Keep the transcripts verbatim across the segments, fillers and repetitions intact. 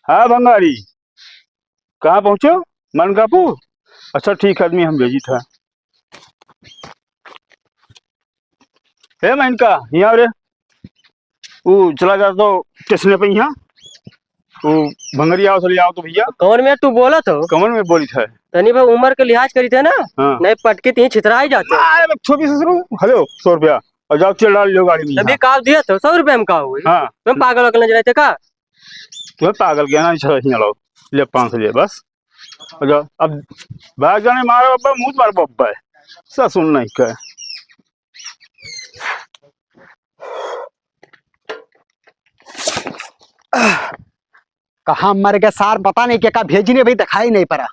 हाँ भंगारी, कहाँ पहुँचो? मनकापुर? अच्छा ठीक है, आदमी हम भेजी था। हे मनका, यहाँ रे, ऊ चला जा तो स्टेशन पे यहाँ, ऊ भंगरी आओ तो ले आओ तो भैया। कौन में तू बोलत हो? कौन में बोली था? तनी भाई उम्र के लिहाज करी थे ना, हाँ। नहीं पटकी तीन छितरा ही जाते। अरे बच्चों भी ससुर, हेलो, सौ रुपया, और जाओ तेल डाल लो गाड़ी में तभी यहाँ। का दिया तो सौ रुपया में का हुई? हाँ। तुम पागल वगल नजर आते का? तुम्हें पागल कहना नहीं चाहिए, लो, ले पाँच सौ ले बस। अच्छा, अब भाग जाने मारो अब्बा, मुंह मारो अब्बा है। ससुर नहीं कहे। कहाँ मर गए सार, पता नहीं के का भेजी ने भाई, दिखाई नहीं पड़ा।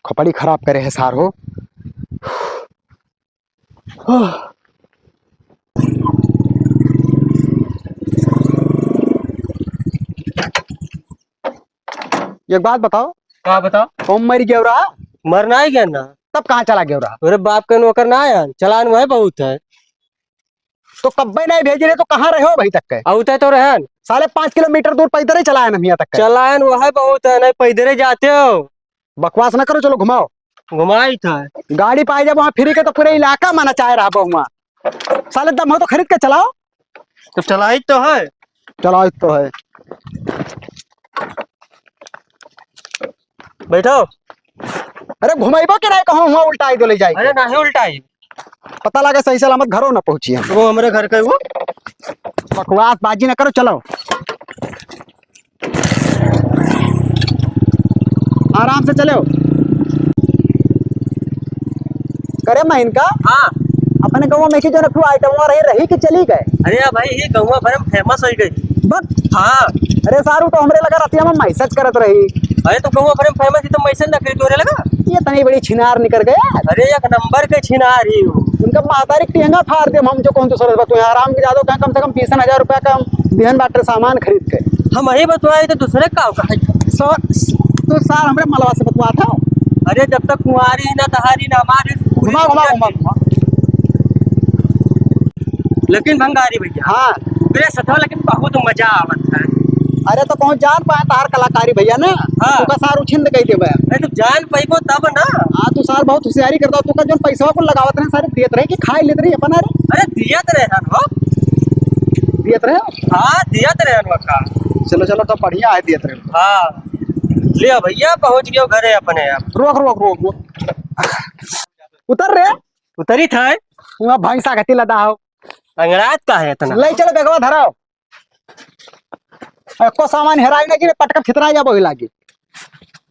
खोपड़ी खराब करे है सार हो। एक बात बताओ। का बताओ? कौन मर गया रहा? मर ना ही गया ना। तब कहाँ चला गया रहा? अरे बाप के नौकर ना आया, चलान वह बहुत है। तो कब्बे नहीं भेज रहे तो कहाँ रहे हो अभी तक के? आउते तो रहन। साले पाँच किलोमीटर दूर पैदल ही चलायन हम यहाँ तक के। चलायन वह बहुत है, नहीं पैदल ही जाते हो। बकवास ना करो, चलो घुमाओ। घुमाई था। गाड़ी पाए जब वहाँ फ्री के तो पूरे इलाका में नचाए रहा वहाँ। साले दम हो तो खरीद के चलाओ। तो चलाई तो है। चलाई तो है। बैठो। अरे घुमाइबो के नहीं कहूँ हुआ उल्टाई दो ले जाए। अरे नहीं उल्टाई। पता लगे सही सलामत घरों ना पहुँची हम। वो हमरे घर के वो। बकवास बाजी ना करो, चलो। आराम से चलो। करे मैं इनका? हाँ। अपने गाँव में की जो रखू आइटम रही, रही कि चली गए? अरे यार भाई, ये गाँव भर में फेमस हो गई। बस। हाँ। अरे सारू तो हमरे लगा रतिया में मैसेज करत रही। अरे तो गाँव भर में फेमस ही तो मैसेज ना करी तोरे लगा। ये तनी बड़ी छिनार निकल गया। अरे एक नंबर के छिनार ही हो। उनका माता रे टेंगा फाड़ दे हम जो कौन तो सरस बा, तू यहाँ आराम के जादो कहाँ कम से कम बीस हजार रुपया का हम बिहन बाटे सामान खरीद के। हम यही बतवाए तो दूसरे का का है? सर, तो सर हमरे मलवा से बतवा था। अरे जब तक कुंवारी ना तहारी ना हमारी घुमा, घुमा, घुमा, घुमा। लेकिन भंगारी भैया, हाँ। ओकरे सथवा लेकिन बहुत मजा आवत है। अरे तो कहूँ जान पाए तार कलाकारी भैया ना, हाँ। ओका सार उछिंद कई देबे। अरे तो जान पाइबो तब ना। हाँ, तू सार बहुत होशियारी करता, तू का जोन पैसवा को लगावत रहे, सारे देत रहे कि खाए लेत रहे अपन, अरे? अरे दियत रहे हन हो। दियत रहे? हाँ, दियत रहे हन वका। चलो, चलो, तो बढ़िया है, दियत रहे। हाँ। लिया भैया, पहुँच गयो घरे अपने अब। रोक, रोक, रोक, रोक। उतर रे। उतरी था। वहाँ भैंसा घटी लदा हो। अंगड़ात का है इतना? ले चलो, बेगवा धराओ। एको सामान हेराई ना कि पटक फितरा जाबो ही लागी।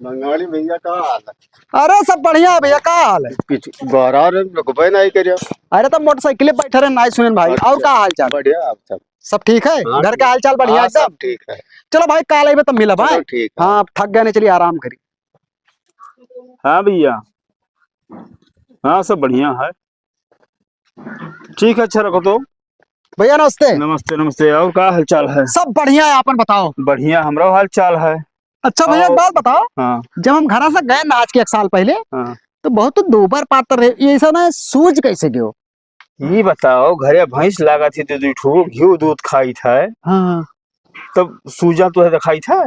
बंगाली भैया का हाल है? अरे सब बढ़िया है भैया, का हाल है? कुछ गौरा रे रुकबे नहीं करियो। अरे तो मोटरसाइकिल पे बैठे रहे, नहीं सुनेन भाई। अच्छा, और का हाल चाल? बढ़िया, आप सब? सब ठीक है? हाँ, घर का ठीक। हाल चाल बढ़िया हाँ, एकदम? सब ठीक है। चलो भाई, काल आइबे तब मिला चलो, भाई। ठीक है। हाँ, थक गए ना, चलिए आराम करी। हाँ भैया, हाँ सब बढ़िया है। ठीक है, अच्छा रखो तो। भैया नमस्ते। नमस्ते, नमस्ते। और का हाल चाल है? सब बढ़िया है, आपन बताओ। बढ़िया, हमरो हाल चाल है। अच्छा भैया, एक और बात बताओ। हाँ। जब हम घरा से गए ना आज के एक साल पहले, हाँ। तो बहुत तो दूबर पातर रहे, ये ऐसा ना सूझ कैसे गयो? ये बताओ, घरे भैंस लागत है, दो दो ठो घी दूध खाई था, हाँ। तब सूजा तो है, दिखाई था।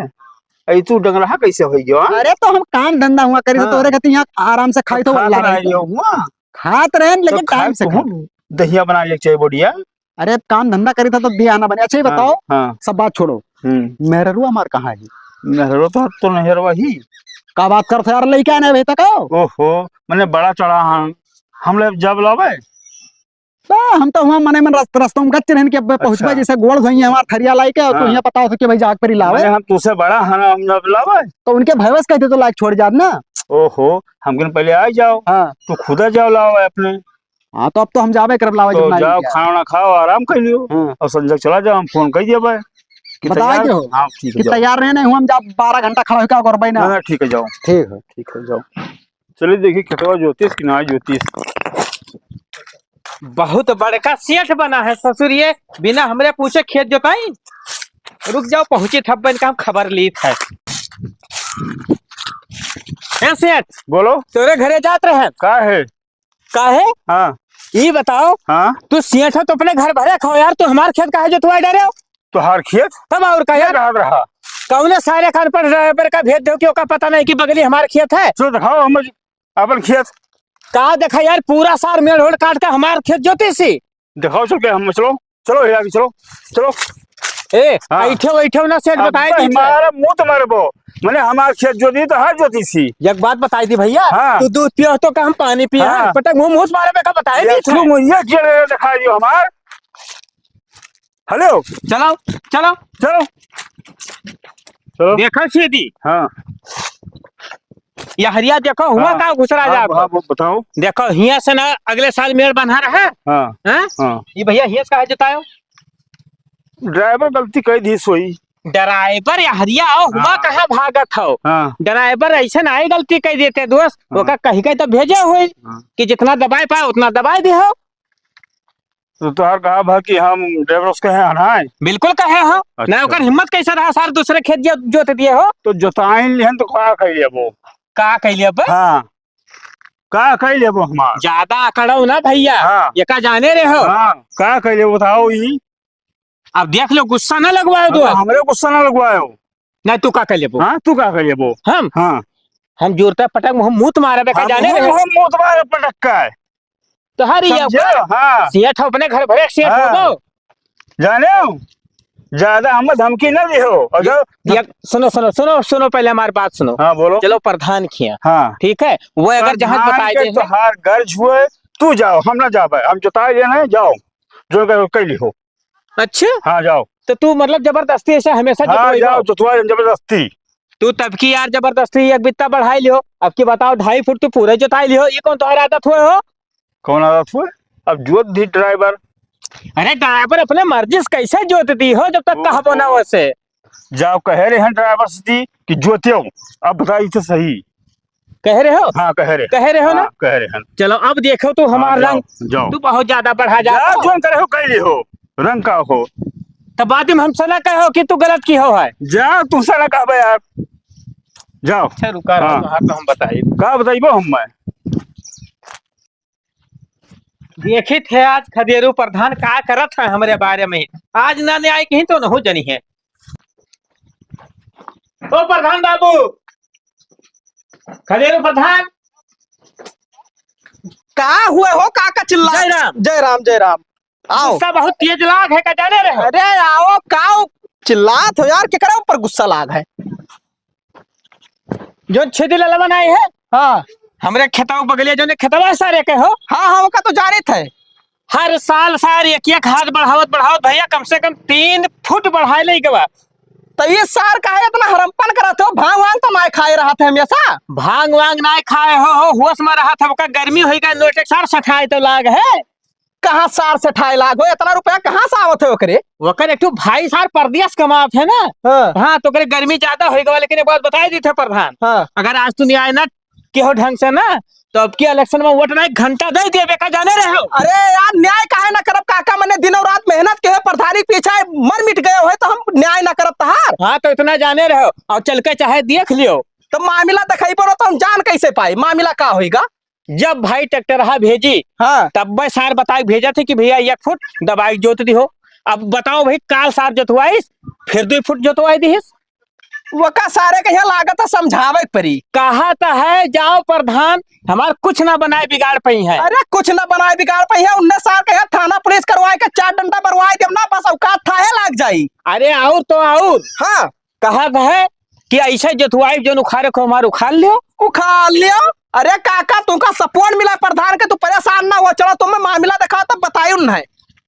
ऐ तू डंगरहा कैसे हो गयो, हाँ? अरे तो हम काम धंधा हुआ करी, तो हाँ। तोरे खातिर यहाँ आराम से खाई तो खात वाला रहा है। हुआ। खात रहन, लेकिन तो खाए टाइम से तो खा। हम दहिया बना ले चाहे बढ़िया। अरे, काम धंधा करी था तो दिया ना बने। अच्छा, ये हाँ, बताओ, हाँ। सब बात छोड़ो। हम्म। मेहररुआ हमार कहाँ है? मेहररुआ तो, तो नहरवा ही। का बात करत हो यार, लइका नहीं अभी तक आओ? ओहो, मने बड़ा चढ़ा हम, हम ले जब लावे। बा, हम तो हुआ मने मन रस्त-, रस्तों में गच्च रहन कि अब पहुँचबा अच्छा। जैसे गोड़ धोइए हमार थरिया लाइके, और तो हाँ। यहाँ बताओ तो कि भाई जाग परी लावे। मने हम तुझसे बड़ा है ना, हम जब लावे। तो उनके भैवस कहते तो लाइक छोड़ जाब ना। ओहो, हमके पहले आ जाओ। हाँ। तू खुदा जाओ लावे अपने। हाँ, तो अब तो हम जाबे करब लावे तो जब ना जाओ, लिया। खाना वाना खाओ, आराम कर लियो। हाँ। और संजय चला जाओ, हम फोन कर दिया भाई कि बताए तैयार दो। हाँ, ठीक है, कि जाओ। तैयार रहे नहीं, हम जाब बारह घंटा खड़ा होकर और भाई ना। ना, ना, ठीक है, जाओ। ठीक है। ठीक है, जाओ। चलिए देखिए, खेतवा जोतीस कि ना जोतीस। बहुत बड़का सेठ बना है ससुर, ये बिना हमरे पूछे खेत जोताई। रुक जाओ, पहुंची थब्बन का हम खबर ली था। ए सेठ, बोलो। तोरे घरे जात रहे। का है? काहे? हाँ। ई बताओ, हाँ। तू सेठ हो तो अपने घर भरे खाओ यार, तू हमार खेत काहे जोतवाए डारे हो? तोहार खेत? तब और का ये यार? कहाँ रहा? कौने सारे का अनपढ़ ड्राइवर का भेज देउ कि ओका पता नहीं कि बगली हमार खेत है? चलो दिखाओ हम अपन खेत। का देखा यार, पूरा सार मेड़ होड़ काट के हमार खेत जोतीसी। दिखाओ चल के हम, चलो, चलो, हिला के चलो, चलो। ए, हाँ। ऐठो, ऐठो ना सेठ, अब बताई तो दी थे। हमारा मुंह तो मारबो, मने हमार खेत जोती तो हर जोतीसी। एक बात बताई दी भैया, हाँ। तू दूध पियो तो का हम पानी पिए? हाँ। पटक मुंह, मुंह मारे में का बताई दी थे। तू मुझे क्या दिखाई दियो हमार? हेलो। चलो, चलो। चलो। चलो। देखो सीधी। हाँ। ये हरिया देखो, हुआ हाँ। का घुसरा हाँ, जात। हाँ, वो बताओ। देखो, हियां से ना अगले साल मेड़ बन्हा रहा। हाँ। हैं? हाँ। ये भैया हियां से काहे जतायो? ड्राइवर गलती कइ दी सोई। ड्राइवर या हरिया आओ, हुआ हाँ। कहाँ भागत हो? हाँ। ड्राइवर ऐसे ना आई गलती कइ देते दोस्त, हाँ। ओका कही कही तो भेजे हुई हाँ। कि जितना दबाए पाए उतना दबाए दे हो। तो तोहार कहा भा कि हम ड्राइवर उसके हैं हनाए? बिल्कुल कहे हो। अच्छा। ना ओकर हिम्मत कैसे रहा सार दूसरे खेत जो-, जोत दिए हो? तो जोताइन लिहन तो का कह लेबो? का कह लेबो? हाँ। का कह लेबो हमार? ज्यादा अकड़ो ना भैया। हाँ। ये का जाने रहे हो? हाँ। का कह लेबो बताओ ई? अब देख लो गुस्सा ना लगवाओ अब दोस्त। हमरे गुस्सा ना लगवाओ। नहीं तू का कह लेबो? हाँ, तू का कह लेबो? हम? हाँ। हम जोरता पटक मुंह मूत मारे बे का हम जाने रहे हो? हम मूत मारे पटक का है। तो हर ये समझे? हाँ। सेठ हो अपने घर भरे सेठ हो हाँ। तो। जाने हो? ज्यादा हम धमकी ना दिहो। अगर ये, ये, सुनो, सुनो, सुनो, सुनो, पहले हमारी बात सुनो। हाँ, बोलो। चलो प्रधान खिया। हाँ। ठीक है, वो अगर जहाज प्रधान बताए के दे। तोहार गर्ज हुए, तू जाओ, हम ना जाबे, हम जोताई लेना है, जाओ, जो कर, कर लिहो। अच्छा? हाँ, जाओ। तो तू मतलब जबरदस्ती ऐसे हमेशा हाँ, जोतवाई जाओ, दो? जोतवाई जबरदस्ती। तू तब की यार जबरदस्ती एक बित्ता बढ़ाई लियो, अब की बताओ ढाई फुट तू पूरे जोताई लियो, ये कौन तोहरा आदत हुए हो? कौन आदत हुए? अब जोत दी ड्राइवर। अरे ड्राइवर अपने मर्जी से कैसे जोत दी हो जब तक ओहो। कहबो ना वैसे? जाओ कहे रहे हैं ड्राइवर से दी कि जोतियो, अब बताई तो सही। कहे रहे हो? हाँ, कहे रहे। कहे रहे हो ना? हाँ, कहे रहे हैं। चलो अब देखो तू हाँ, हमार जाओ, रंग, जाओ। तू बहुत ज्यादा बढ़ा जा जाओ, हो। जोन करे हो, कह लिहो, रंग का हो। तब बाद में हमसे ना कहो कि तू गलत की हो है। जाओ, तुमसे ना कहबे यार। जाओ। अच्छा रुका रहो, हाँ। तो हाथ में हम बताई। का बताइबो हम मैं? देखित है आज खदेरू प्रधान का करत है हमरे बारे में। आज ना न्याय कहीं तो नहु जनी है। ओ प्रधान बाबू, खदेरू प्रधान। का हुए हो, का का चिल्ला? जय राम। जय राम, जय राम। आओ। गुस्सा बहुत तेज लाग है, का जाने रहे हो? अरे आओ, का चिल्लात हो यार, केकरा ऊपर गुस्सा लाग है? जो छेदी ललवन आए है, हाँ। हमरे खेतवा बगलिया, जो ने खेतवा सारे के हो। हाँ, हाँ, ओका तो जानित है। हर साल सार एक एक हाथ बढ़ावत बढ़ावत भैया कम से कम तीन फुट बढ़ाए ले गवा। तो ये सार काहे इतना हरमपन करत हो? भांग वांग तो नाय खाए रहत है हमेशा। भांग वांग नाय खाए हो, हो होश में रहत है, ओका गर्मी होई का नोटे सार सठाए तो लाग है। कहाँ सार से ठाए लागो, इतना रुपया कहाँ से आवत है ओकरे? ओकर एक ठो भाई सार परदेस कमात है ना। हाँ। हाँ, तो ओकरे गर्मी ज्यादा होई गवा, लेकिन एक बात बताई दी थे प्रधान। हाँ। अगर आज तू न्याय ना किहो ढंग से ना, तो अब की इलेक्शन में वोट ना एक घंटा दे दिए बेका जाने रहे हो। अरे यार, न्याय काहे ना करब काका, मने दिनों रात मेहनत के है, प्रधानी पीछे मर मिट गए हो, तो हम न्याय ना करब तहार। हाँ, तो इतना जाने रहे हो, और चल के चाहे देख लियो। तो मामला दिखाई पड़ो, तो हम जान कैसे पाई मामला का होईगा? जब भाई ट्रैक्टर हा भेजी, हाँ। तब मैं सार बताए भेजा थे कि भैया एक फुट दबाई जोत दी हो। अब बताओ भाई, काल सार जोतवाइस, फिर दो फुट जोतवाई दीस। वका सारे के यहाँ लागत है समझावे के परी। कहा तो है, जाओ प्रधान, हमार कुछ ना बनाए बिगाड़ पई है। अरे कुछ ना बनाए बिगाड़ पई है, उन्ने सार के यहाँ थाना पुलिस करवाए के चार डंडा मरवाए देम ना, बस औकात थाहे लाग जाई। अरे और तो और। हाँ। कहत है कि ऐसे जोतवाई जोन उखाड़े को हमार उखाड़ लियो। उखाड़ लियो। अरे काका, तुमका support मिला प्रधान के, तू परेशान ना हो। चलो तुम्हें मामला दिखा तब बताई उन्हें।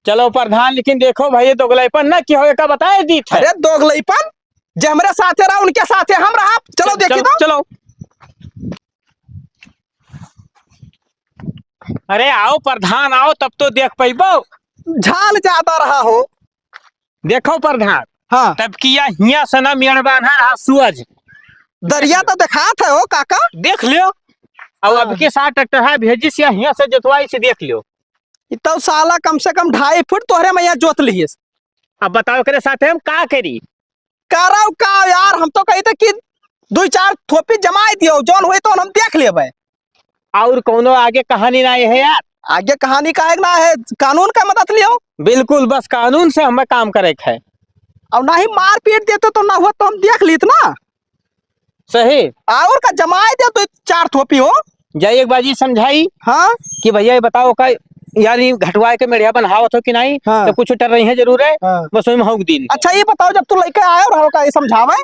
चलो प्रधान, लेकिन देखो भाई, दोगलईपन ना कि हो, एका बताए दी थे। अरे दोगलईपन, जे हमरे साथे रहा उनके साथे हम रहा। चलो च-, देखी चलो, तो। चलो। अरे आओ प्रधान, आओ, तब तो देख पैबो। झाल ज्यादा रहा हो। देखो प्रधान, हाँ। तब किया हिया से ना मेड़ बान्हा रहा सुअज। दरिया तो देखात है हो काका। देख लियो। अब हाँ। अब के साथ ट्रैक्टर है भेजी से हिया से जोतवाई से देख लियो। ई तो साला कम से कम ढाई फुट तोहरे मैया जोत लिहिस। अब बताओ एकरे साथे हम का करी? करब का यार, हम तो कही थे कि दुई चार थोपी जमाई दियो, जौन होई तो हम देख लेबे। और कौनो आगे कहानी ना है यार। आगे कहानी का है ना है, कानून का मदद लियो। बिल्कुल, बस कानून से हमें काम करे के है। और ना ही मारपीट देते तो ना हुआ, तो हम देख लीत ना। सही। और का जमाए दे तो चार थोपी हो। जाई एक बाजी समझाई। हाँ। कि भैया ये बताओ का यार ये घटवाए के मेढ़िया बनहावत हो कि नहीं? हाँ। तो कुछ डर रही है जरूर है। हाँ। बस वही में हौक दीन। अच्छा ये बताओ, जब तू लइके आए और हल्का ये समझावे,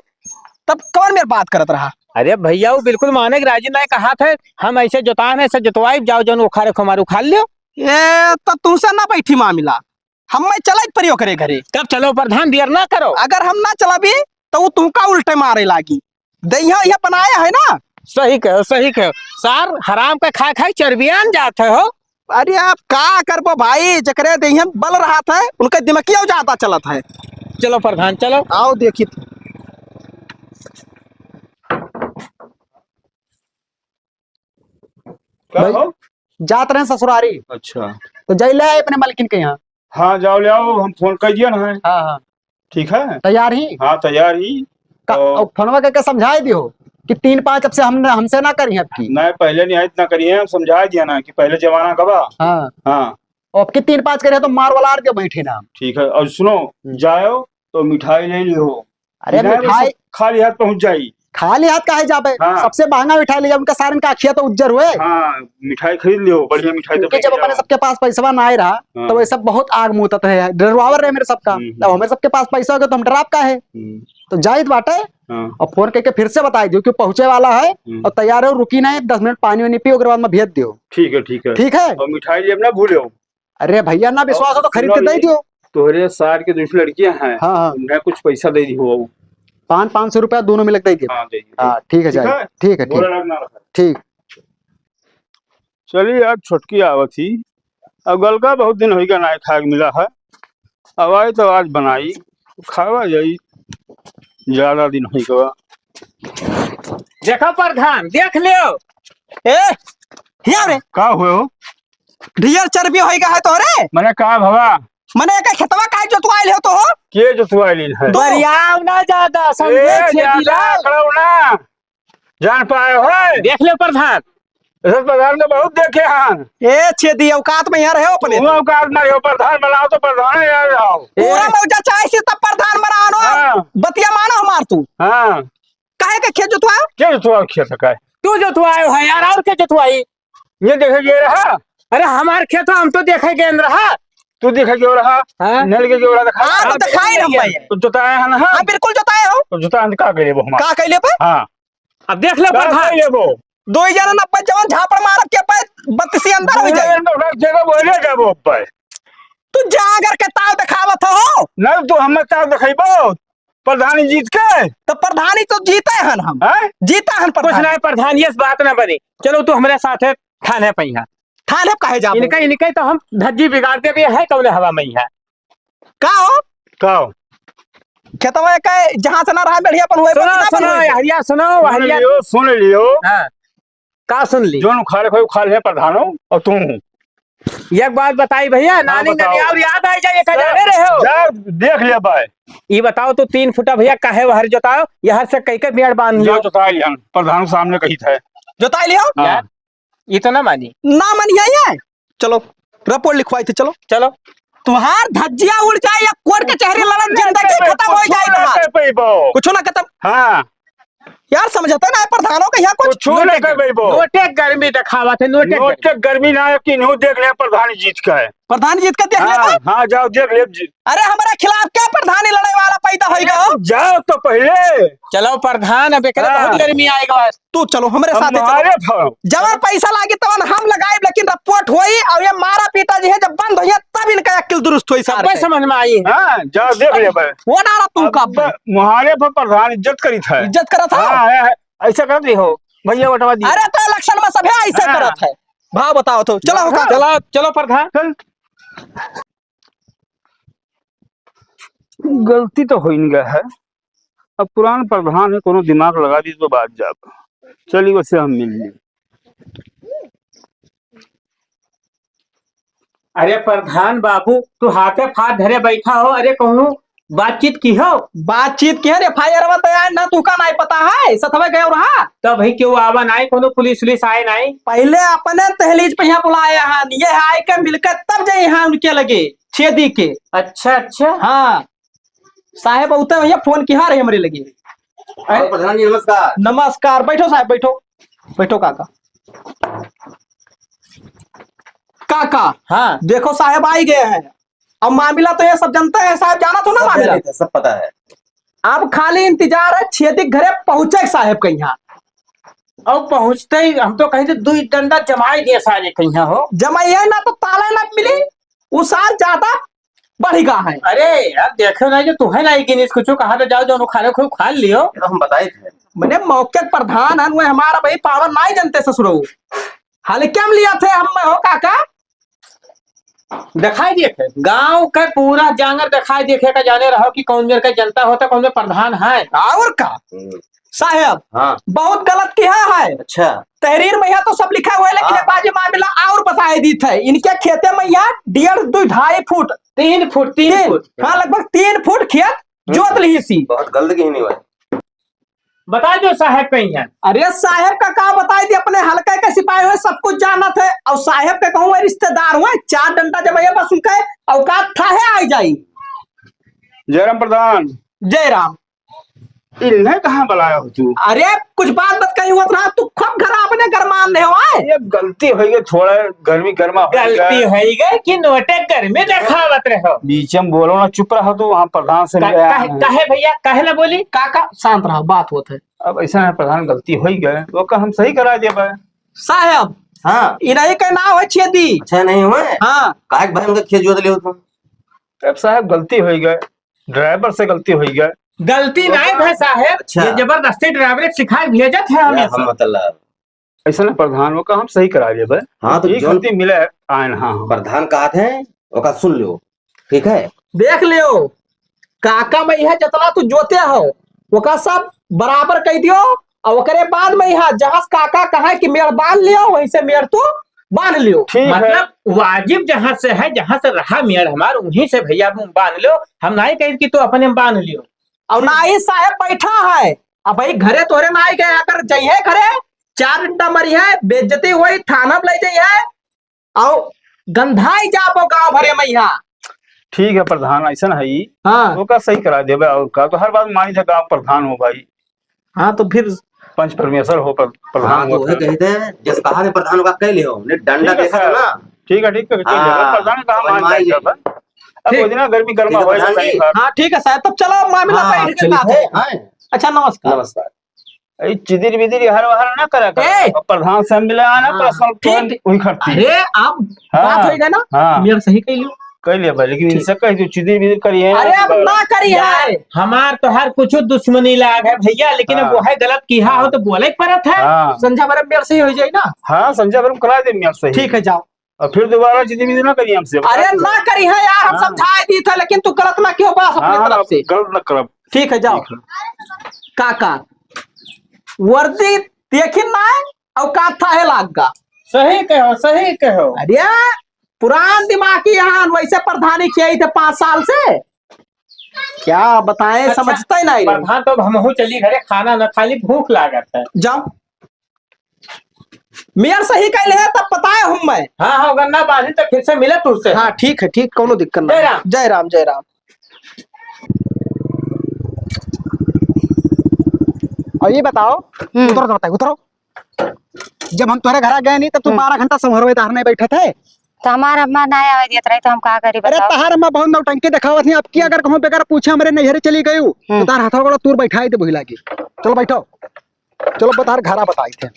तब कौन मेरे बात करत रहा? अरे भैया वो बिल्कुल माने के राजी नहीं, कहा थे हम ऐसे जोतान है, ऐसे जोतवाई, जाओ जौन उखाड़े को मारू उखाड़ लियो। ये तो तुमसे ना बैठी मामला, हम मैं चला प्रयोग करे घरे। तब चलो प्रधान, देर ना करो। अगर हम ना चलाबी तो वो तुमका उल्टे मारे लागी। दहिया यह बनाया है ना। सही कहो, सही कहो। सार हराम का खाए खाए चर्बियान जात है हो। अरे आप का करबो भाई, जकरे देहिया बल रहत है, उनका दिमकिया ज्यादा चलत है। चलो प्रधान, चलो। आओ देखी। का भाई, हो? जात रहे ससुरारी। अच्छा। तो जाई ले आए अपने मालकिन के यहाँ। हाँ, जाओ ले आओ, हम फोन कर दिया ना है। हाँ, हाँ। ठीक है? तैयार ही? हाँ, तैयार ही। का, तो और फोनवा करके समझाए दियो कि तीन पाँच अब से हम, हमसे ना करी अब की। नहीं, पहले नहीं है इतना करी है, हम समझाए दिया ना कि पहले जमाना का बा। हाँ। हाँ। और अब की तीन पाँच करे तो मार वाला आर दियो बैठे ना। ठीक है, और सुनो, हम्म। जाओ तो मिठाई ले लियो। अरे नहीं, मिठाई बस खाली हाथ पहुँच जाई। खाली हाथ काहे जाबे? हाँ। सबसे महंगा मिठाई ले जाओ, उनका सारन का अखिया तो उज्जर हुए। हाँ, मिठाई खरीद लियो, बढ़िया मिठाई तो क्योंकि जब मिठाई अपने सबके पास पैसवा ना आए रहा, हाँ। तो वे सब बहुत आग मूतत है, डरवावर रहे मेरे सबका। हम्म, हम्म। तब हमें सबके पास पैसा होगा तो हम डराब का है? हम्म। तो जाइत बाटे हाँ। और फोन करके फिर से बताई दियो कि पहुँचे वाला है हम्म। और तैयार हो, रुकी नहीं, दस मिनट पानी वानी पियो, ओकरे बाद में भेज दियो। ठीक है, ठीक है। ठीक है? और मिठाई लिए ना भूलो। अरे भैया, ना विश्वास हो तो खरीद के दे दियो। तोहरे सार के दूसरी लड़कियां हैं, हाँ, हाँ। उन्हें कुछ पैसा दे दियो। पाँच, पाँच सौ रुपया दोनों मिलक दे दियो। हाँ, दे दियो। हाँ, ठीक है, ठीक जाइए। है? ठीक है, ठीक। बोला ना रखा। ठीक। चलिए, आज छोटकी आवत ही। अब गलका बहुत दिन होइगा ना खाए के मिला है। अब आई तो आज बनाई, खावा जाई। ज्यादा दिन होइगा। देखो प्रधान, देख लियो। ए, हिया रे। का हुए हो? ढेर चर्बी होइगा है तोरे। मने का भवा? मने एका खेतवा काहे जोतवाइल हो तो हो? के जोतवाइल है? तो। गरियाव ना ज्यादा, समझे ए, छेदी ज्यादा लाल। करो ना। जान पाए हो? देख ले प्रधान। ऐसे प्रधान तो बहुत देखे हैं। ए छेदी, औकात में यहाँ रहे अपने। तुम औकात में रहो, प्रधान बनाओ तो प्रधान यहाँ रहो। पूरा ए। मौजा चाहे से तब प्रधान बनाओ। हाँ। बतिया मानो हमार तू। हाँ। काहे के खेत जोतवाओ? के जोतवाओ खेत का है? तू जोतवाओ है यार, और के जोतवाई? ये देखे के रहा। अरे हमार खेत हम तो देखे के रहा। तू देखे के रहा? हाँ। नल के रहा देखा? हाँ, तो दिखाई हम भाई। तो जोताए हैं ना? हाँ, बिल्कुल जोताए हो। तो जोताए हैं, का कइले वो हमार? का कइले पे? हाँ। अब देख ले का प्रधान। कइले वो? दो ही जना नब्बे जवान झापड़ मारत के पे बत्तीसी अंदर हो जाए। अंदर रख देगा, बोले जाबो पे। तू जागर के ताव देखावत हो। नहीं, तू हमें ताव देखाइबो। प्रधानी जीत के? तो प्रधानी तो जीते हन हम। हैं? जीते हन कुछ प्रधानी। नहीं प्रधान, ये बात ना बनी। चलो तू हमरे साथे थाने पहिया। थाने काहे जाबो? इनका, इनके तो हम धज्जी बिगाड़ देबे है कौने हवा में है। का हो? का हो? खेतवा के जहाँ से ना रहा बढ़िया अपन हुए सुनो, बतिया अपन सुनो, हुए। हरिया सुनो, सुन हरिया। लियो, सुन लियो। हाँ। का सुन ली? जोन उखाड़े खोई उखाड़ ले प्रधानो और तू। एक बात बताई भैया, हाँ, नानी बताओ। ननिया और याद आई जाए, का सब जाने रहे हो? जा, देख ले बाय। ई बताओ तू तीन फुटा भैया काहे वहर जोताओ, यहर से कई के मेड़ बांध लियो। जोताई लिहन, प्रधान सामने कही था। जोताई लियो? हाँ। यार, ई तो ना मानी। ना मानी है ये। चलो, रिपोर्ट लिखवाई थी, चलो। चलो। तुम्हार धज्जिया उड़ जाए या कोर्ट कचहरी लड़न, जिंदगी खत्म हो जाए तुम्हार। कुछ ना खत्म। हाँ। यार, समझते ना है प्रधानों का यहाँ कुछ। कुछ ना नोटे कर पाइबो। नोटे गर्मी दिखावा थे, नोटे नोटे गर्मी। गर्मी ना है कि नू देख ले प्रधान जीत का है। प्रधान जीत का देख ले हाँ, तो? हाँ, जाओ देख ले जी। अरे, हमारे खिलाफ क्या प्रधानी लड़े वाला पैदा होइगा हो? जाओ तो पहले। चलो प्रधान, अब एकरे हाँ। बहुत गर्मी आएगा। तू चलो, हमरे हम साथे चलो। मारे फाड़ो। जवन पैसा लागी तवन हम लगाइब, लेकिन रिपोर्ट होई और ये मारा पीटा जी है, जब बंद होई है, तब इनका अक्ल दुरुस्त होई सारे सबके। समझ में आई। हाँ, जाओ देख ले भाई। वो डाला तू अब का अब? मुहारे पर प्रधान इज्जत करी था। इज्जत करा था? हाँ, है, है। ऐसा करत रही हो, भैया वोटवा दिए। अरे तो इलेक्शन में सभे ऐसे हाँ। करत है। भाव बताओ तो, चलो, हाँ। चलो, चलो प्रधान। चल। गलती तो हो ही गया है। अब पुरान प्रधान है, कोनो दिमाग लगा दी तो बात जाब। चली, वैसे हम मिल ली। अरे प्रधान बाबू, तू हाथे फाथ धरे बैठा हो, अरे कहूँ बातचीत की हो? बातचीत की है रे, एफ आई आर वा तैयार ना, तू का नहीं पता है, सथवे गए रहा। तो भाई क्यों आवा नहीं, कोनो पुलिस उलिस आए नहीं? पहले अपने तहलीज पे यहाँ बुलाए हैं, ये आए के मिलकर तब जाए यहाँ उनके लगे, छेदी के। अच्छा, अच्छा। हाँ। साहेब, उते भैया फोन किहा रहे हमरे लगे। और प्रधान जी, नमस्कार। नमस्कार, बैठो साहेब, बैठो, बैठो काका। काका, हाँ। देखो साहेब आई गए हैं। अब मामला तो ये सब जानते हैं साहेब, जाना तो ना सब मामला। जानते हैं, सब पता है। अब खाली इंतजार है छेदी के घरे पहुंचे साहेब के यहाँ। अब पहुंचते ही हम तो कहीं से दुई डंडा जमाई दिए सारे के यहाँ हो। जमाइए ना तो ताला ना मिली, वो सार ज्यादा बढ़ गया है। अरे यार, देखो ना, जो तू है ना, एक जिनिस कुछ कहा तो जाओ, जो उखाड़े खूब खा लियो। ये तो हम बताए थे। मने मौके के प्रधान हन, वो हमारा भाई पावर नहीं जानते ससुरो। हल्के में लिया थे हम, मैं हो काका। दिखाई दिए थे, गांव के पूरा जांगर दिखाई दिए थे, का जाने रहो कि कौन मेर का जनता होता, कौन मेर प्रधान है। और का? हम्म। साहेब, हाँ। बहुत गलत किहा है। अच्छा। तहरीर में यहाँ तो सब लिखा हुआ है, लेकिन हाँ। ये बाजी मामला और बताए दी थे। इनके खेते में यहाँ डेढ़, दो, ढाई फुट। तीन फुट, तीन तीन। फुट। हाँ, लगभग तीन फुट खेत हम्म। जोत ली सी। बहुत गलत की नहीं हुआ। बता दो साहेब कहीं है। अरे साहेब का का बताई दी, अपने हल्के के सिपाही हुए, सब कुछ जानत है। और साहेब के कहूँ रिश्तेदार हुए, चार डंडा जब ये बस उनके औकात था है आई जाई। जयराम प्रधान। जयराम। इन्हें कहाँ बुलाया हो तू? अरे कुछ बात बात कहीं होत रहा, तू खूब घर अपने गरमान रहे हो, आए? ये गलती हो गई, थोड़ा गर्मी गर्मा हो गलती गया। हो गई कि नोटे गर्मी देखावत रहो। बीच में बोलो ना, चुप रहो तो वहाँ प्रधान से का-, मिले काहे, आए हैं। काहे भैया, काहे ना बोली? काका शांत रहो, बात होत है। अब ऐसा है प्रधान, गलती हो ही गए, तो का हम सही करा देबे। साहब, हाँ। इन्हीं के नाम है छेदी। अच्छा नहीं हुए? हाँ। काहे के भाई उनका खेत जोत ले हो तुम? अब साहब गलती हो ही गए, ड्राइवर से गलती हो ही गए। गलती तो नहीं का? भाई साहब, अच्छा। ये जबरदस्ती ड्राइवर सिखाए भेजत है हमें यार, हम सब। मतलब। ऐसा ना प्रधान, वो का हम सही करा लेबे। हाँ, तो ये जौन गलती मिले आए ना, हाँ, हाँ। प्रधान कहत है, ओका सुन लो, ठीक है? देख लियो, काका में यह जतना तू जोते हो, ओका सब बराबर कह दियो, और ओकरे बाद में यहाँ जहाँ से काका कहा कि मेड़ बांध लियो, वहीं से मेड़ तू बांध लियो। ठीक है। मतलब, वाजिब जहाँ से है, जहाँ से रहा मेड़ हमार, वहीं से भैया तुम बांध लो। हम नहीं कही कि तू अपने में बांध लियो। और ना ही साहेब बैठा है, अब भाई घरे तोरे ना ही गए, अगर जइहे घरे, चार डंडा मरी है, बेइज्जती हुई, थाना में ले जाइए, आओ, गंधाई जाबो गाँव भरे में यहाँ। ठीक है प्रधान, ऐसा है ही। हाँ। ओका सही करा देबे, और का, तो हर बात मानी था गाँव प्रधान हो भाई। हाँ, तो फिर पंच परमेश्वर हो, प्र-, प्रधान हाँ, तो हो वही फिर। कही थे, जिस कहा थे प्रधान का कह लियो, ने डंडा ठीक है देखा था सर। ना। ठीक है, ठीक है, ठीक है, हाँ, प्रधान का तो मान मानी जाएगा। जाइए। अब ठीक। वो दिन गर्मी गर्मा ठीक है, होए प्रधान तो जी। कहीं हाँ, ठीक है साहब, तब चलो मामला हाँ, पे आप इनके चलिए, साथ है। हाँ। अच्छा, नमस्कार। नमस्कार। ई चिदिर बिदिर हर वहर ना करा कर। ए! अब प्रधान से हम मिले आना, हाँ, personal ठीक। तुरंत वही खटती। अरे, अब हाँ, बात होई गई ना, हाँ। मेरे सही कह लियो। कह लिया भाई, लेकिन ठीक। इनसे कह दो, चिदिर बिदिर करिए अरे, ना, अब ना करी है। हमार तो हर कुछ दुश्मनी लाग है भैया, लेकिन अब हाँ। वो है गलत किहा हो हाँ। तो बोले के पड़त है। हाँ। संझा भर में मेरे सही हो जाए ना। हाँ, संझा भर में करा दे मेरे सही। ठीक है, जाओ। और फिर दोबारा जिंदगी में ना करिए हमसे। अरे ना करी है यार, हम हाँ। समझाए दी था, लेकिन तू गलत ना क्यों बा अपने हाँ, तरफ से। गलत ना करब। ठीक है, जाओ। ठीक है। काका, वर्दी देखिन ना है, और का था है लाग का। सही कहो, सही कहो। अरे, पुरान दिमाग की यहाँ वैसे प्रधानी किया ही थे पाँच साल से। क्या बताएं, अच्छा, समझते ही नहीं। प्रधान तो अब हमहू चली घरे, खाना न खाली, भूख लागत है। जाओ। मेयर सही कहले है, तब पता है हम मैं। हाँ, हाँ, अगर ना बांधी तो फिर से मिले तुझसे। हाँ, ठीक है, ठीक, कौनो दिक्कत नहीं। जय राम। जय राम, जय राम। और ये बताओ, हम्म। उतरो तो बताइए, उतरो। जब हम तोहरे घरा गए नहीं, तब तू हम्म। बारह घंटा संभरवे तार नहीं बैठे थे। तो हमार अम्मा ना आवे दियत रही, तो हम का करी अरे, बताओ? तहार अम्मा बहुत नौटंकी दिखावत थी। अब की अगर कहूँ बगैर पूछे हमरे नैहरे चली गई, तो हम्म। तार हाथों गोड़ा तूर बैठाई दे वही लागी। चलो बैठो। चलो, बता, घरा बताई थे।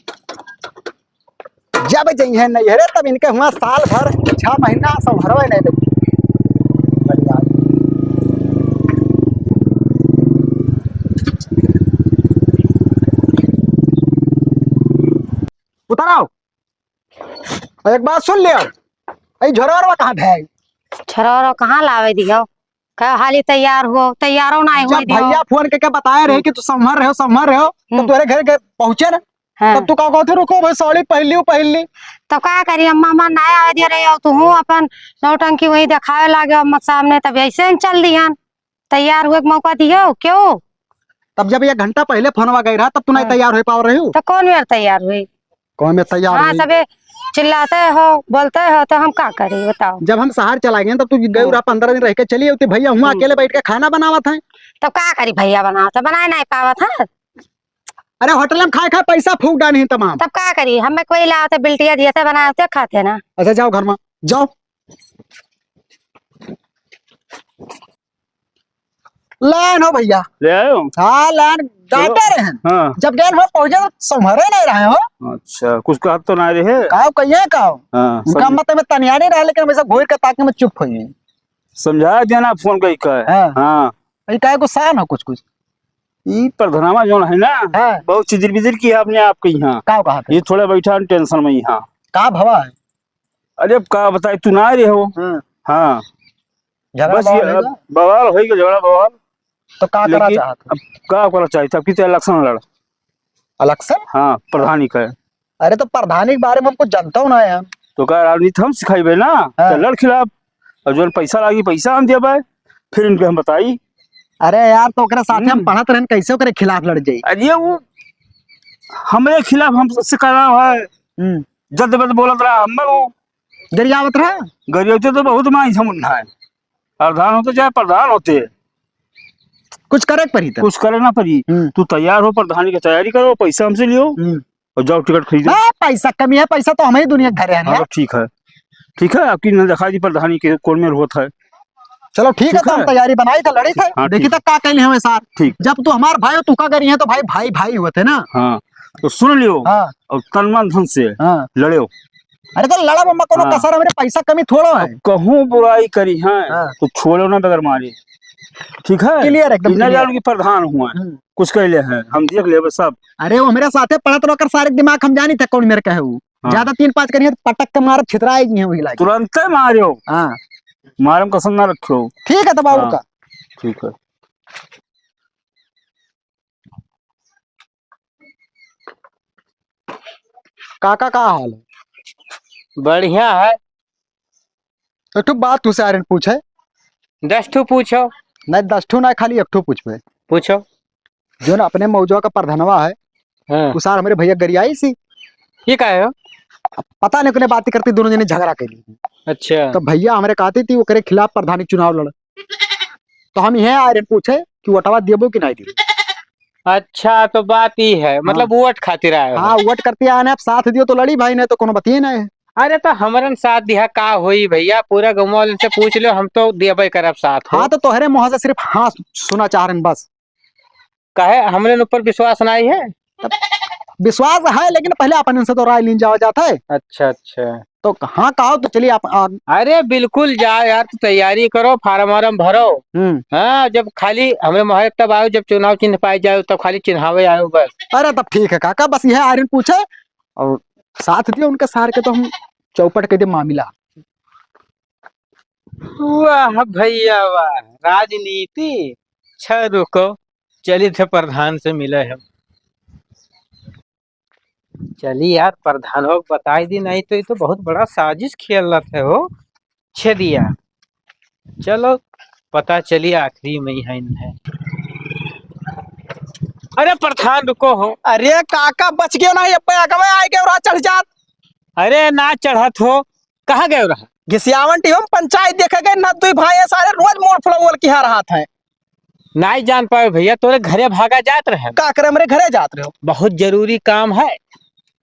जब जइहे नैहरे, तब इनके हुआ साल भर, छह महीना संभरवे नहीं देते। उतर आओ। और एक बात सुन लियो, ई झोरवा कहाँ है? झोरवा कहाँ लावे दियो? का हाली तैयार हो, तैयारो ना जब होई दियो। भैया फोन करके बताए रहे कि तू संभर रहे हो, संभर रहे हो, तो हम्म। तोरे घर के पहुँचे ना, हाँ। तब तू का कहते, "रुको भाई, साड़ी पहन लियो, पहन ली।" तो का करी, अम्मा, अम्मा ना आवे दे रहे हो, तू हूँ अपन नौटंकी वही दिखावे लागे अम्मा के सामने, तब ऐसे हम चल दिहन। तैयार हुए के मौका दियो, क्यों? तब जब एक घंटा पहले फोनवा गई रहा, तब तू नहीं हाँ। तैयार हो पाव रही हो? तो कौन मेर तैयार हुई? कौन में तैयार हाँ, हुई? सबे चिल्लाते हो, बोलते हो, तो हम का करी, बताओ? जब हम शहर चला गए, तब तू गए हम्म। रहा, पन्द्रह दिन रह के चली अउती, भइया हुआँ हम्म। अकेले बैठ के खाना बनावत हैं। तब का करी, भइया बनावत हैं, बनाए नाहीं पावत हैं। अरे, होटल में खाए खाए पैसा फूँक डानी है तमाम। तब का करी, हमें कोई लावत है, बिल्टिया दिए थे, बनावत है, खाते ना। अच्छा, जाओ घर में, जाओ। लाइन हो भइया। ले आयो? हाँ, लाइन चलो। डांटे रहे हैं। हाँ। जब गए हो पहुंचे तो संभरे नहीं रहे हो। अच्छा, कुछ कहत तो ना रहे। काव कहिए काव? हाँ, उनका समझ- मत में तनिया नहीं रहा, लेकिन हमेशा घोर के ताकि में चुप हो गए। समझा देना फोन कई का है। हाँ। हाँ। ये काहे को सान हो कुछ कुछ? ई प्रधानवा जौन है ना, हाँ। बहुत चिदिर बिदिर किया अपने आप के यहाँ। काव कहा था? ये थोड़ा बैठा टेंशन में यहाँ। का भवा है? अरे अब का बताई, तू ना रहे हो। हाँ। हाँ। झगड़ा बस बवाल ये होइगा? अब बवाल होइगा, झगड़ा बवाल। तो का करा लेकिन चाहत हो? अब का करा चाहत हो? अब किते इलेक्शन लड़। इलेक्शन? हाँ, प्रधानी का है। अरे तो प्रधानी के बारे में हम कुछ जानता हूँ ना यार। तो का राजनीति हम सिखाइबे ना? हाँ। तो लड़ खिलाफ। और जौन पैसा लागी, पैसा हम देबे, फिर इनके हम बताई। अरे यार, तो ओकरे साथे हम हम्म। पढ़त रहन, कैसे ओकरे खिलाफ लड़ जाई? अरे वो हमरे खिलाफ हमसे करा है। हम्म। जद बद बोलत रहा, हम वो गरियावत रहा? गरियावते तो बहुत माई समुन्ना है। प्रधान होते चाहे प्रधान होते। कुछ करे के पड़ी तब। कुछ करे ना पड़ी। हम्म। तू तैयार हो, प्रधानी की तैयारी करो, पैसा हमसे लियो हम्म। और जाओ टिकट खरीदो। हाँ, पैसा कमी है, पैसा तो हमें ही दुनिया के घरे है हाँ, ना। तो ठीक है, ठीक है, आपकी न दिखा दी प्रधानी के कौन में होत है। चलो ठीक है, ठीक तो हम है। तैयारी बनाई थे, लड़ी थे, हाँ, देखी ठीक तक है। का कहले हमें सार। ठीक। जब तू हमार भाई हो, तू का करी है, तो भाई, भाई, भाई होते ना। हाँ, तो सुन लियो हाँ। और तन मन धन से हाँ। लड़ियो। अरे तो लड़ब में कोनो हाँ। कसर, हमरे पैसा कमी थोड़ो है। अब कहूँ बुराई करी है, हाँ। तो छोड़ो ना बगैर मारे। ठीक है? Clear एकदम इतना clear। जान कि प्रधान हुआ है। हम्म। कुछ कह ले है, हम देख लेबे सब। अरे वो हमरे साथे पढ़त रहो कर सारे दिमाग हम जानी थे कौन मेरे का है वो। हाँ। ज्यादा तीन पाँच करिए तो पटक के मारब, छितराए नहीं है वही लागे। तुरंते मारियो। हाँ। मारम कसम ना रखियो। ठीक है तब और हाँ। का। ठीक है। काका का हाल है? बढ़िया है। एक ठो बात तुसे आर्यन पूछे। दस ठो पूछो। नहीं, दस ठो ना, खाली एक ठो पूछबे। पूछो। जो ना अपने मौजवा का प्रधनवा है, हाँ। उ सार हमरे भैया गरियाई सी। ये का है हो? अब पता नहीं, ओकने बातें करती, दोनों जने झगड़ा कर ली। अच्छा। तो भैया हमरे कहती थी, ओकरे खिलाफ प्रधानी चुनाव लड़। तो हम यह आर्यन पूछे कि वोटवा देबो कि नहीं देबो? अच्छा, तो बात ई है, मतलब हाँ। वोट खातिर आए हो? हाँ, वोट करती आए ना, आप साथ दियो तो लड़ी भाई, नहीं तो कोनो बतिये ना है। अरे, तो हमरन साथ दिहा का होई भैया, पूरा गाँव वालन से पूछ लो, हम तो देबे करब साथ हो। हाँ, तो तोहरे मुँह से सिर्फ हाँ सुना चाह रहे हैं बस। काहे, हमरे ऊपर विश्वास नाई है? तब विश्वास है, लेकिन पहले अपन इनसे तो राय लीन जावा जात है। अच्छा, अच्छा। तो हाँ, कहो तो चलिए आप, आ अरे, बिल्कुल जाओ यार, तो तैयारी करो, फार्म वार्म भरो। हम्म। हाँ, जब खाली हमरे मोहरे तब आओ, जब चुनाव चिन्ह पाए जाओ, तब खाली चिन्हावे आओ बस। अरे, तब ठीक है काका, बस यह आर्यन पूछे और साथ दियो उनके सार के, तो हम चौपट के दे मामला। वाह भैया वाह, राजनीति। अच्छा रुको, चली थे प्रधान से मिले हम। चली यार, प्रधान हो बताई दी, नहीं तो ये तो बहुत बड़ा साजिश खेल रहा था हो। छे दिया, चलो पता चली आखिरी में ही है इन्हें। अरे प्रधान रुको हो। अरे काका बच गयो ना, ये पे आगवे आए के रहा चढ़ जात। अरे ना चढ़त हो, कहाँ गए रहा? घिसियावन टीम पंचायत देखे गए ना, दुई भाई है सारे रोज मोड़ फुलौल की हार हाथ है। नाई जान पाए भैया, तोरे घरे भागा जात रहे। का करे हमरे घरे जात रहे हो? बहुत जरूरी काम है।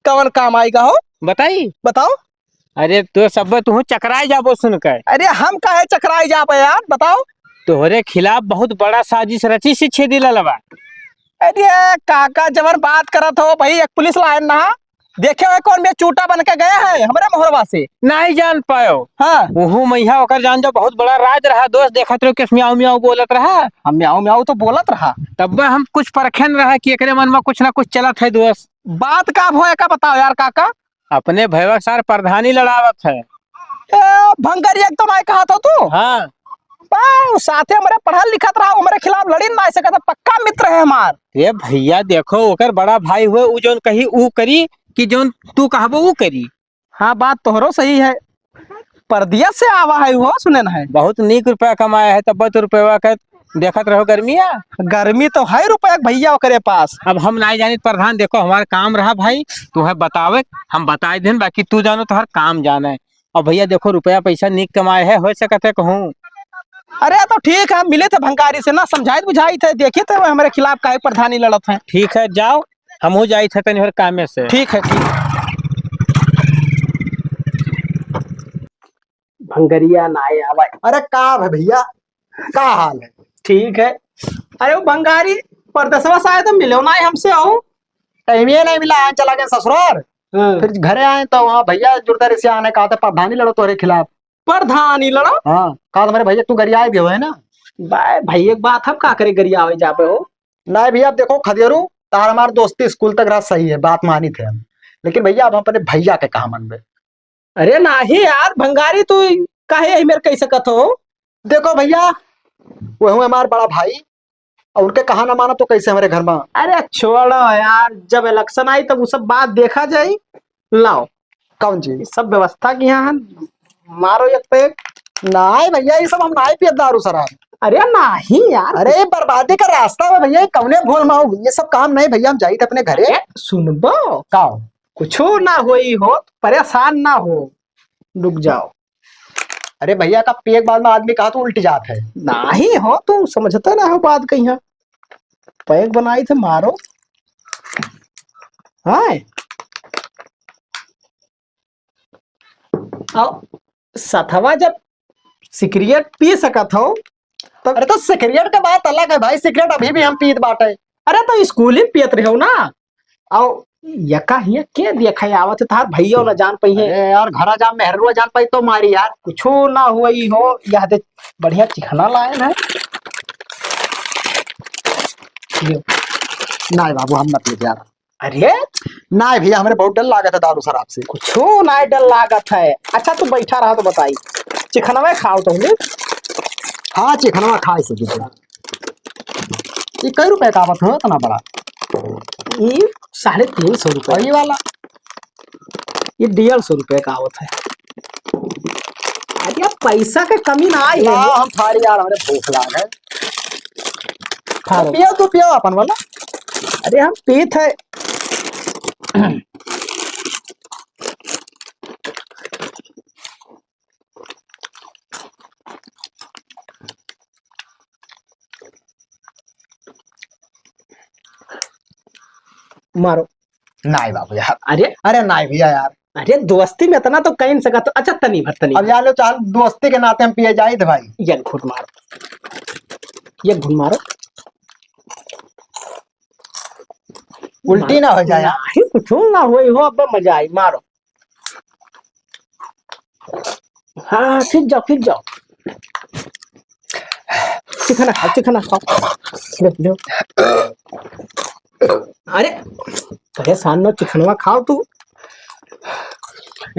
कवन काम आएगा हो? बताई। बताओ। अरे तो सब तू चकराए जाबो सुन के। अरे हम काहे चकराए जाबे यार, बताओ। तोहरे खिलाफ बहुत बड़ा साजिश रची सी छेदी ललवा। अरे काका जबर बात करत हो भाई, एक पुलिस लाइन ना देखे हुए कौन बे चूटा बन के गया है हमरे मोहरवा से। नहीं जान पायो। हाँ। ओहू मैया ओकर जान जो बहुत बड़ा राज रहा दोस्त, देखत रहो कि म्याऊ म्याऊ बोलत रहा। हम म्याऊ म्याऊ तो बोलत रहा। तब हम कुछ परखेन रहा कि एकरे मन में कुछ ना कुछ चलत है दोस्त। बात का भो एका बताओ यार काका। अपने भैया सार प्रधानी लड़ावत है। ए, भंगरी एक तो नहीं कहा था तू। हाँ। बा, उ साथे हमरे पढ़ल लिखत रहा, हमरे खिलाफ लड़ी ना सकत, पक्का मित्र है हमार। ए भैया देखो, ओकर बड़ा भाई हुए, उ जौन कही उ करी कि जौन तू कहबो उ करी। हाँ, बात तोहरो सही है। परदेस से आवा है वो, सुने न है। बहुत नीक रुपया कमाया है, तब तो रुपया का देखत रहो गर्मिया। गर्मी तो है रुपया के भैया ओकरे पास। अब हम नाई जानित प्रधान, देखो हमार काम रहा भाई, तुम्हें बतावे, हम बताए देन, बाकी तू जानो तोहर काम जाने। और भैया देखो रुपया पैसा नीक कमाए है, हो सकत है कहूँ। अरे तो ठीक है, मिले थे भंगारी से ना, समझाइत बुझाइत है, देखित है हमरे खिलाफ काहे प्रधानी लड़त है। ठीक है, जाओ, हमहू जाइत है तनी और कामे से। ठीक है, ठीक। भंगरिया ना आए आवा। अरे का है भैया, का हाल है? ठीक है। अरे वो भंगारी परदेसवा से आए तो मिलो ना हमसे हो। टाइम ये नहीं मिला, आए चला गए ससुराल। हाँ। फिर घरे आए तो वहाँ भैया जुड़ता रिसिया आने कहा था, प्रधानी लड़ो तोहरे खिलाफ। प्रधानी लड़ो? हाँ, कहा था मेरे भैया तू गरियाए भी हो है ना। भाई, भाई एक बात हम का करे गरियावे जाबे हो? नहीं भैया, अब देखो खदेरू, तार हमार दोस्ती स्कूल तक रहा सही है, बात मानी थे हम, लेकिन भैया अब हम अपने भैया के कहा मनबे? अरे नाही यार भंगारी, तू काहे यही मेरे कह सकत हो? देखो भैया, वो हुए हमार बड़ा भाई, और उनके कहा ना मानो तो कैसे हमारे घर में? अरे छोड़ो यार, जब इलेक्शन आई तब वो सब बात देखा जाई। लाओ। कौन चीज? ये सब व्यवस्था की यहाँ है। मारो एक पैक। नहीं भैया, ये सब हम नहीं पियत दारू शराब। अरे नहीं यार। अरे बर्बादी का रास्ता है भैया, ये कौने भूल में हो? ये सब काम नहीं भैया, हम जाइत अपने घरे। अरे सुनबो? का हो? कुछो ना होई हो, परेशान ना हो, रुक जाओ। अरे भैया, का पिए के बाद में आदमी कहा तो उल्ट जात है। नहीं हो, तू समझते ना हो बात कहीं। पैक बनाई थे, मारो। हाँ। आओ, सथवा जब सिगरेट पी सकत हो, तब अरे तो सिगरेट के बात अलग है भाई, सिगरेट अभी भी हम पीत बाटे। अरे तो स्कूल ही पियत रहे हो ना। आओ, यका हिया के देखा आवत है, तार भैया ना जान पाई है। अरे यार, घरा जा मेहरुआ जान पाई तो मारी यार। कुछो ना हुई हो, यह दे बढ़िया चिखना लाए है। लियो। नहीं बाबू, हम मत ले जा। अरे? नहीं भैया, हमरे बहुत डर लागत है दारू शराब से। कुछो नहीं डर लागत है। अच्छा, तू बैठा रहा तो बताई। चिखनवा खाओ तो हमें। हाँ, चिखनवा खाए से दीजिए। ये कई रुपए का आवत हो इतना बड़ा? ये साढ़े तीन सौ रुपए। और ये वाला? ये डेढ़ सौ रुपए का आवत है। अरे, पैसा के कमी ना आई है। ला, हम फाड़ी यार, हमरे भूख लाग है। फाड़ो। पियो, तू पियो अपन वाला। अरे, हम पीत है। मारो। नाई बाबू यार। अरे? अरे नाई भैया यार। अरे दोस्ती में इतना तो कह नहीं सकत। अच्छा तनी भर, तनी अब भर। यार लो चाल दोस्ती के नाते हम पिए जाइत भाई। एक घूंट मारो, एक घूंट मारो। उल्टी ना हो जाए यार। नहीं, कुछ ना होई हो, अब मजा आई, मारो। हाँ, फिर जाओ, फिर जाओ। चिखना खाओ, चिखना खाओ। ले, ले। अरे, परेशान न, चिखनवा खाओ तू।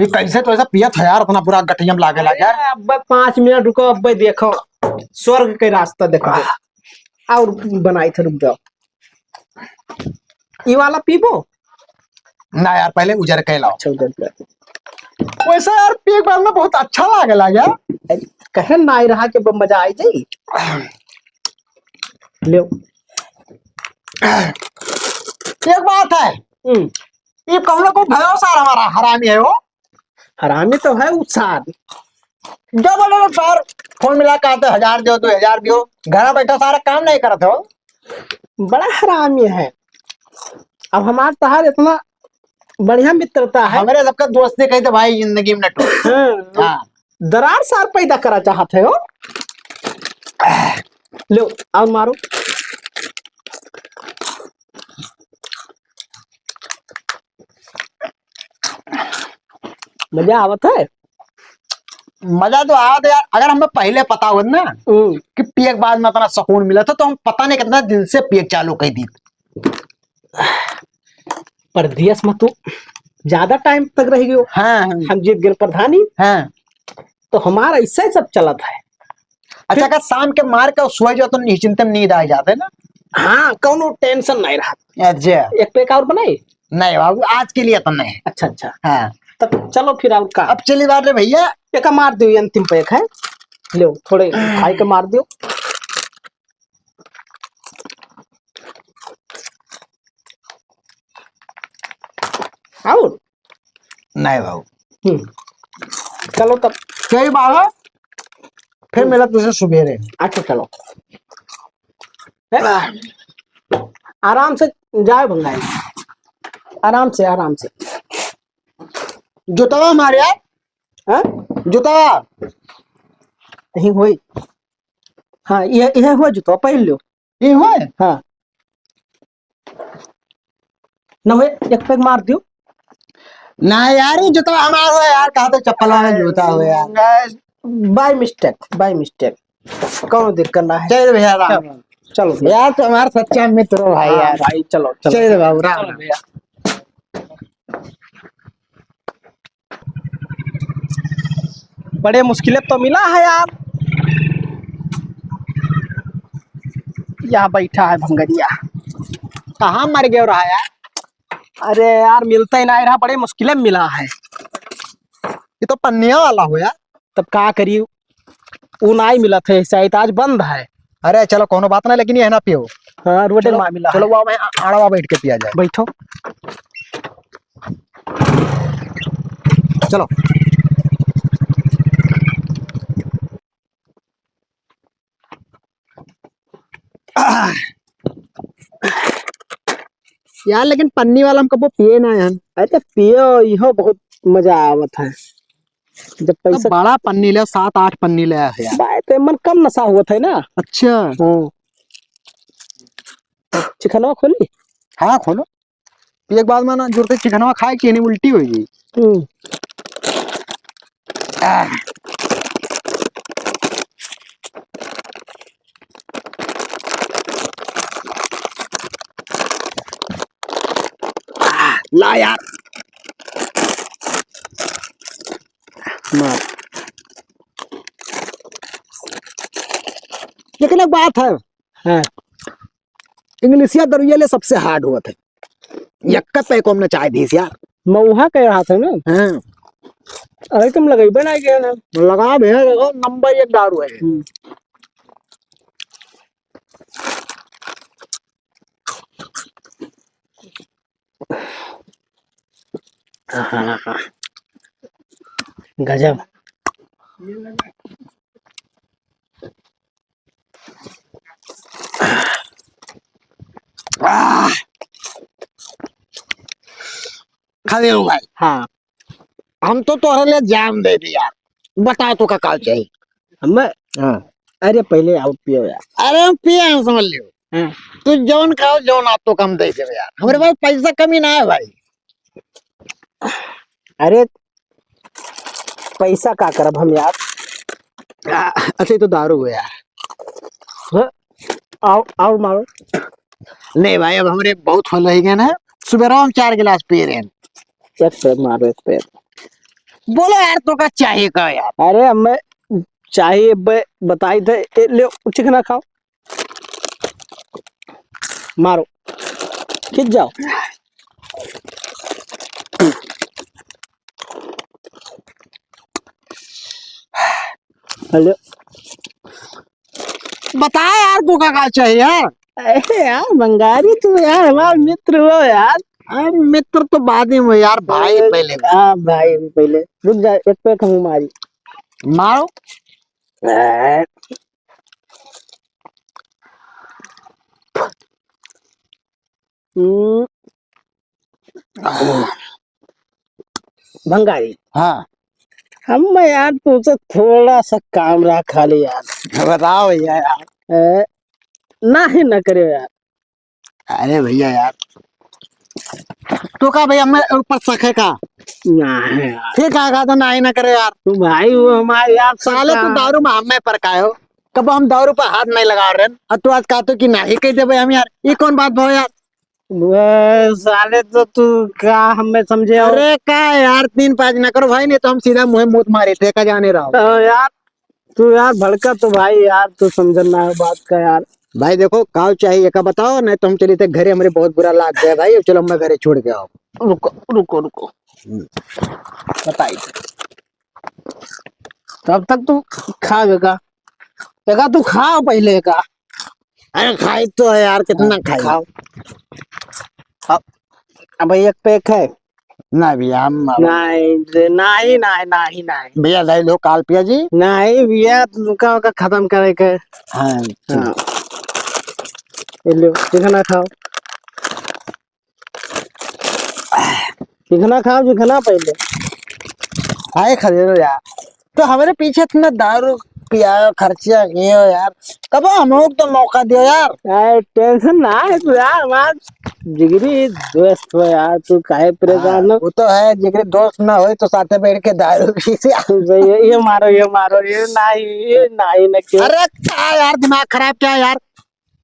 ये कैसे तो ऐसा पियत है यार, अपना पूरा गठियम लागे लगे। अरे, अब पाँच मिनट रुको, अब देखो, स्वर्ग के रास्ता देखो। आह। और बनाई थे, रुक जाओ। ई वाला पीबो? ना यार, पहले उजर के लाओ। अच्छा, उजर के। वैसे यार, पी के बाद में बहुत अच्छा लागेला यार। अरे, कहे ना आई रहा कि ब-, मजा आई जाई। ले। एक बात है। हम्म। ये कौनो को भरोसा हमारा हरामी है वो। हरामी तो है उ सार। जब बोले तो सार, फोन मिला के आते, हजार दियो, दो हजार दियो, घरा बैठा सारा काम नहीं करत हो। बड़ा हरामी है। अब हमार तहार इतना बढ़िया मित्रता है। हमरे सबका दोस्ती कही तो भाई जिंदगी में न टूटे। हाँ। हाँ। दरार सार पैदा करा चाहत है हो। लो, और मारो। मजा आवत है? मजा तो आवत है यार, अगर हमें पहले पता होत ना हम्म। कि पिए के बाद में इतना सुकून मिला था, तो हम पता नहीं कितना दिन से पिए के चालू कर दी। परदेस में तू ज्यादा टाइम तक रह गयो। हाँ, हाँ। हम जीत गए प्रधानी। हाँ। तो हमारा ऐसा ही सब चलत है। अच्छा, फिर का शाम के मार के सोए जाओ तो निश्चिंत में नींद आ जाते ना? हाँ, कौनो टेंशन नहीं रहा। अच्छा। एक पैक और बनाई? नहीं बाबू, आज के लिए तो नहीं। अच्छा, अच्छा। हाँ। तब चलो फिर और का? अब चली बात रे भैया। एक मार दियो, ये अंतिम पैक है। लो, थोड़े खाई के मार दियो। और? नहीं बाबू। हम्म। चलो तब। सही बाबू। फिर हम्म। मिला तुझसे सुबेरे। अच्छा, चलो। हैं? आराम से जाए भंगाई। आराम से, आराम से। जूतवा मार यार। हाँ? जूतवा। यही होई। हाँ, ये, ये हुआ जूतवा, पहन लो। ये हुआ है? हाँ। ना हुए, एक पैक मार दियो। ना यार, ये जूता हमारा हुआ यार, कहाँ तो चप्पल वाला जूता हुआ यार। By mistake, by mistake। कौन दिक्कत ना है। चल भैया, राम। चलो, चलो भैया। यार, तुम्हारा सच्चा मित्र हो भाई हाँ, यार। भाई, चलो, चलो। चल बाबू, राम, चलो राम। भैया। बड़े मुश्किल तो मिला है यार। यहाँ बैठा है भंगरिया। कहाँ मर गया रहा यार? अरे यार, मिलता ही ना रहा, बड़े मुश्किल में मिला है। ये तो पन्निया वाला हो यार। तब का करी, वो ना ही मिला था, शायद आज बंद है। अरे चलो, कोनो बात ना, लेकिन ये ना पियो। हाँ, रोडे चलो, में मिला चलो, है। वहाँ मैं आ-, आड़वा बैठ के पिया जाए। बैठो। चलो। यार, लेकिन पन्नी वाला हम कबो पिए ना यार। अरे पियो, इहो बहुत मजा आवत है। जब अब पैसा बड़ा पन्नी ले, सात आठ पन्नी ले है यार। भाई, तो मन कम नशा होत है ना। अच्छा। हाँ। चिकनवा खोली? हाँ, खोलो। पिए के बाद में ना जुरते चिकनवा खाए कि नहीं उल्टी हो गई। हम्म। आह। आह, ला यार। मार। लेकिन एक बात है। हाँ। इंग्लिशिया दरुइया ले सबसे hard होत है। यक्का पे कम ना चाय दीस यार। मऊहा के हाथ है ना? हाँ। अरे तुम लगइबे ना गया ना। लगा भैया, देखो नंबर एक दारू है। हम्म। गजब। आह! खदेव भाई। हाँ। हम तो तोहरे लिए जान दे दी यार। बता तो का, का चाहिए? हमें? हाँ। अरे पहले आओ पियो यार। अरे हम पिए हैं, समझ लियो। हाँ। तू जौन खाओ, जौन आप तो कम दे देवे यार। हमरे पास पैसा कमी ना है भाई। अरे पैसा का करब हम यार? आ, अच्छा, ये तो दारू है यार। हाँ, आओ, आओ मारो। नहीं भाई, अब हमरे बहुत फल रह गए ना, सुबह हम चार गिलास पी रहे हैं। एक पैक मारो, एक पैक। बोलो यार, तो का चाहिए का यार? अरे हमें चाहिए, बे-, बताई थे, ए, ले, चिकना खाओ। मारो, खींच जाओ। हेलो। बता यार, तू का, का चाहिए यार? अरे यार, बंगारी तू यार, हमारा मित्र हो यार। अरे मित्र तो बाद में हो यार, भाई अरे पहले। हाँ भाई, पहले रुक जा, एक पैक हम मारी। मारो। ए। हम्म। भंगारी। हाँ। हम यार तुमसे थोड़ा सा काम रहा खाली यार। बताओ भैया यार। ए, ना ही ना करे यार। अरे भैया यार, तो का भैया, मैं ऊपर शक है का? ना है यार। फिर का कहा तो ना ही ना करे यार। तू भाई, वो हमारे यार साले, तू का दारू में हमें पर का हो? कब हम दारू पर हाथ नहीं लगा रहे हैं, और तू आज कहा तो कि नहीं कह दे भाई हम यार, ये कौन बात भाई यार? वो साले, तो तू का हमें समझे हो? अरे का यार, तीन पाँच ना करो भाई, नहीं तो हम सीधा मुँह मूत मारे थे, का जाने रहो। तो यार, तू यार भड़का तो भाई यार, तू समझ ना है बात का यार। भाई देखो, काव चाहिए का बताओ, नहीं तो हम चली थे घरे, हमरे बहुत बुरा लाग गया भाई। चलो, मैं घरे छोड़ के आओ। रुको, रुको, रुको। हम्म। बताई। तब तक तू खावे का, एका तू खाओ पहले का। अरे खाई तो है यार, कितना हाँ, खाई? खाओ। अब, अब एक पैक है, ना भैया, हम नहीं, नहीं, नहीं, नहीं, नहीं। भैया, ले लो काल पिया जी। नहीं भैया, तुमका ओका खत्म करे के। हाँ, ठीक। हाँ। ये लो, चिकना खाओ। चिकना खाओ, चिकना पहले। आए खदेरो यार, तो हमरे पीछे इतना दारू पियाओ, खर्चा कियो यार, कबो हम लोग तो मौका दियो यार। अरे tension ना है तू यार, हमार जिगरी दोस्त हो यार, तू काहे परेशान हाँ, हो? वो तो है, जिगरी दोस्त ना होए तो साथे बैठ के दारू पी से। ये, ये मारो, ये मारो, ये नहीं, ये नहीं न क्यों? अरे का यार, दिमाग खराब क्या यार?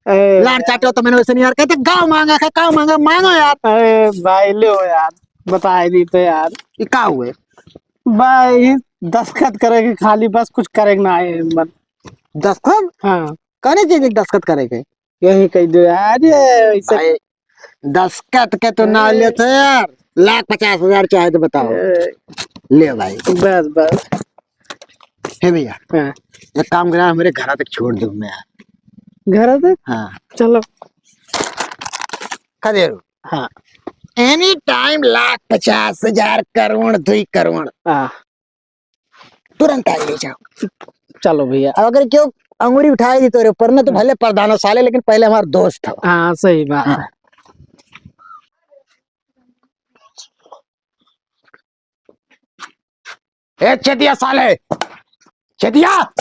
ए, लाड़ चाटो तो मैंने वैसे नहीं यार, कहते गाँव मांगा है, गाँव मांगा, मांगो यार। अरे भाई, लो यार, बताए दी तो यार। ये का हुए? भाई, दस्तखत करे के खाली, बस कुछ करे के ना है, मन। दस्तखत? हाँ। कौन चीज के दस्तखत करे के? यही कह दो यार, ये ऐसे भाई, दस्तखत के तो ना अरे। लेते यार, लाख पचास हजार चाहे तो बताओ। ए। ले भाई। बस, बस। हे भैया, हाँ। एक काम करा, हमरे घर तक छोड़ दो मैं यार। घर तक? हाँ। चलो। खदेरू। हाँ। Any time लाख पचास हजार, करोड़, दुई करोड़। हाँ। तुरंत आ ले जाओ। चलो भैया। अब अगर क्यों अंगूरी उठाई दी तोरे ऊपर ना, तो भले प्रधान हो साले, लेकिन पहले हमार दोस्त हो। हाँ, सही बात हाँ। है। ए चेतिया साले, चेतिया,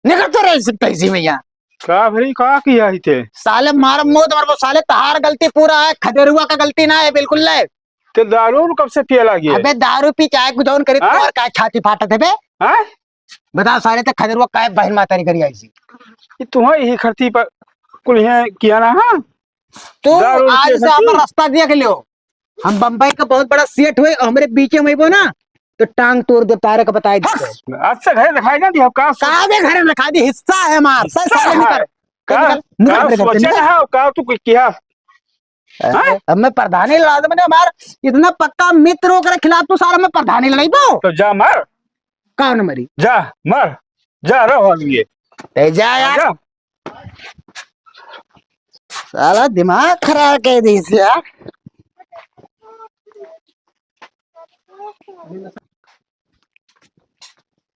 निकल तो रही सकता इसी में यहाँ। का भाई, का किया ही थे? साले मार मुंह तो मार, वो साले तहार गलती पूरा है, खदेरुआ का गलती ना है बिल्कुल ले। ते दारू उरू कब से पिए लागी है? अबे दारू पी चाहे कुछ और करे, हाँ? तोर का छाती फाटत है बे? हाँ? बता साले, ते खदेरुआ काहे बहन मातारी करी आई सी? ये तुम्हें यही खर्ची पर कुल यहाँ किया ना, हाँ? तू दारू आज पी से खर्ची? हमारा रास्ता देख लियो। हम बम्बई का बहुत बड़ा सेठ हुए और हमरे बीचे में वो ना, तो टांग तोड़ दे, तारे का बताए दे। हस, आज से घरे रखाई ना दी, हम का सो- काहे घरे रखा दी? हिस्सा है हमार। हिस्सा साले है। निकल। का, निकल, निकल, का निकल, सोचे निकल। ना है, का तू कुछ किया? अरे, हाँ? अब मैं प्रधानी लड़ा दे, मैंने हमार इतना पक्का मित्र होकर खिलाफ तू सारा मैं प्रधानी लड़ाई पाओ? तो जा मार। कौन मरी? जा, मर। जा, रहो आदमी। ए, जा यार। जा। साला दिमाग खराब कर दी इसे यार।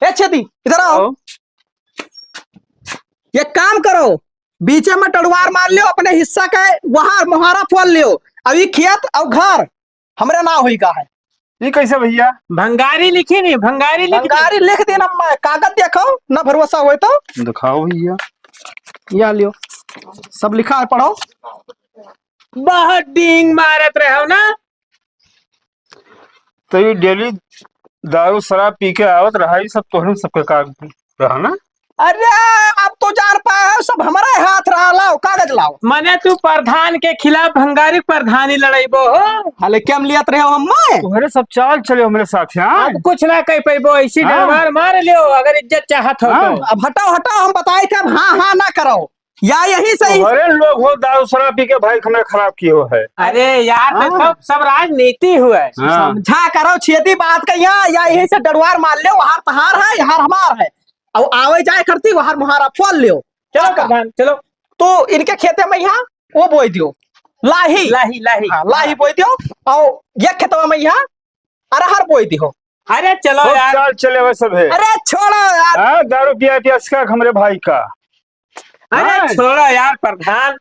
ए छेदी, इधर आओ। आओ। ये काम करो, बीचे में टड़वार मार लियो, अपने हिस्सा का वहार मोहारा फोल लियो। अब ये खेत और घर हमरे ना होई का है। ये कैसे भैया? भंगारी लिखी नहीं, भंगारी लिख दी। भंगारी लिख देना मैं, कागज देखो, ना भरोसा होए तो। दिखाओ भैया। या लियो, सब लिखा है, पढ़ो। बहुत डींग मारत रहो ना। तो ये डेली दारू शराब पी के आवत रहा, ये सब तोहरे सबके का रहा ना? अरे, अब तो जान पाए हो, सब हमारे हाथ रहा, लाओ, कागज लाओ। मने तू प्रधान के खिलाफ भंगारी प्रधानी लड़ाइबो हो? हले क्या लियत रहे हो हम्मे? तोहरे सब चाल चले हमरे साथ, हाँ? अब कुछ ना कह पैबो, ऐसी हाँ? डरवार मार लियो, अगर इज्जत चाहत हो हाँ? तो। अब हटाओ, हटाओ, हम बताए थे, अब हाँ, हाँ ना करो। या यही सही। तोहरे लोग हो दारू शराब पी के भाई हमरे खराब किए हो है। अरे यार, हाँ। देखो, सब राजनीति हुआ है। हाँ। समझा करो छेदी बात का, या, या यही से डरवार मार लियो, वहार तहार है, यहाँ हमार है। और आवे जाए करती, वहार मुहारा फोल लियो। चलो हाँ। प्रधान, चलो। तो इनके खेते में यहाँ वो बोई दियो, लाही। लाही, लाही। हाँ, लाही बोई दियो। और ये खेतवा में यहाँ अरहर बोई दियो। अरे चलो खूब यार। चाल चले हुए सब है। अरे छोड़ो यार। हाँ, दारू पिया पिया इसका हमरे भाई का। अरे हाँ। छोड़ो यार प्रधान,